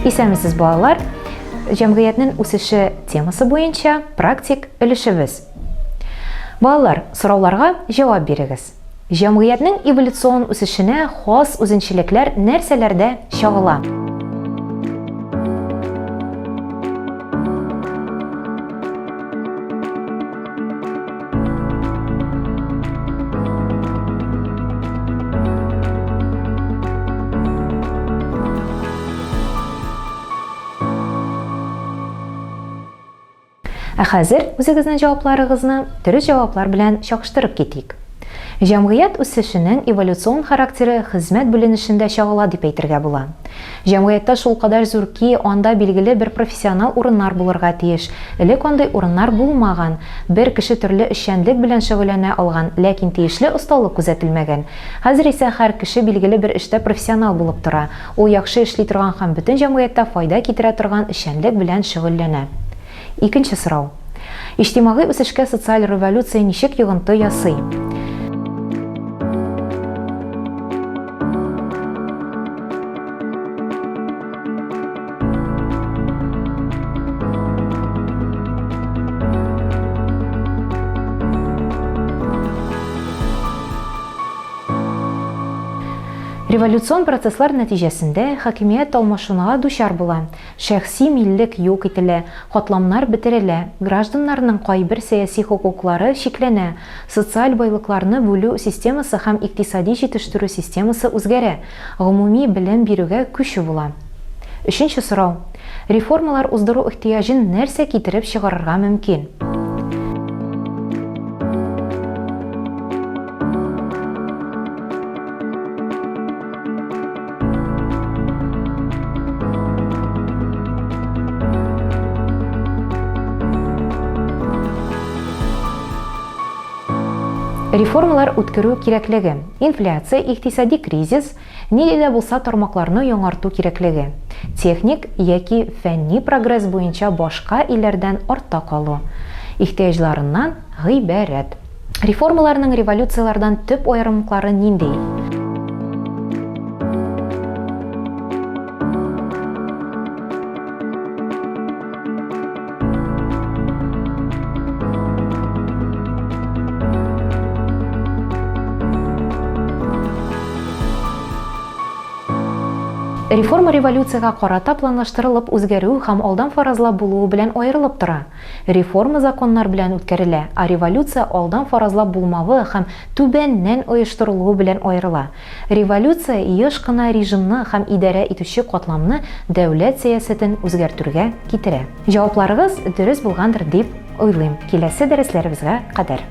Исәнмесез, балалар! Җәмгыятьнең үсеше темасы буенча практик өлешебез. Балалар, сорауларга җавап бирегез. Җәмгыятьнең эволюцион үсешенә хас үзенчәлекләр нәрсәләрдә чагыла? Ә хәзер үзегезнең җавапларыгызны дөрес җаваплар белән чагыштырып китик. Җәмгыять үсешенең эволюцион характеры хезмәт бүленешендә чагыла дип әйтергә була. Җәмгыятьтә шулкадәр зур ки, анда билгеле бер профессионал урыннар булырга тиеш. Элек андый урыннар булмаган. Бер кеше төрле эшчәнлек белән шөгыльләнә алган, ләкин тиешле осталык күзәтелмәгән. Хәзер исә һәр кеше билгеле бер эштә профессионал булып тора. Ул яхшы эшли торган һәм бөтен җәмгыятьтә файда китерә торган эшчәнлек белән шөгыльләнә. Икенче сорау. Иҗтимагый үсешкә социаль революция ничек йогынты ясый? Революцион процесслар нәтиҗәсендә хакимият алмашынуга дучар була, шәхси миллек юк ителә, катламнар бетерелә, гражданнарның кайбер сәяси хокуклары чикләнә, социаль байлыкларны бүлү системасы һәм икътисади җитештерү системасы үзгәрә, гомуми белем бирүгә күчү була. Өченче сорау. Реформалар уздыру ихтыяҗын нәрсә китереп чыгарырга мөмкин? Реформалар үткәрү кирәклеге, инфляция, икътисади кризис, нинди дә булса тармакларны яңарту кирәклеге, техник яки фәнни прогресс буенча башка илләрдән артта калу ихтыяҗларыннан гыйбарәт. Реформаларның революцияләрдән төп аерымлыклары нинди? Реформа революциягә карата планлаштырылып үзгәрү һәм алдан фаразлап булуы белән аерылып тора. Реформа законнар белән үткәрелә, ә революция алдан фаразлап булмавы һәм түбәннән оештырылуы белән аерыла. Революция еш кына режимны һәм идарә итүче катламны дәүләт сәясәтен үзгәртүргә китерә. Җавапларыгыз дөрес булгандыр дип уйлыйм. Киләсе дәресләребезгә кадәр.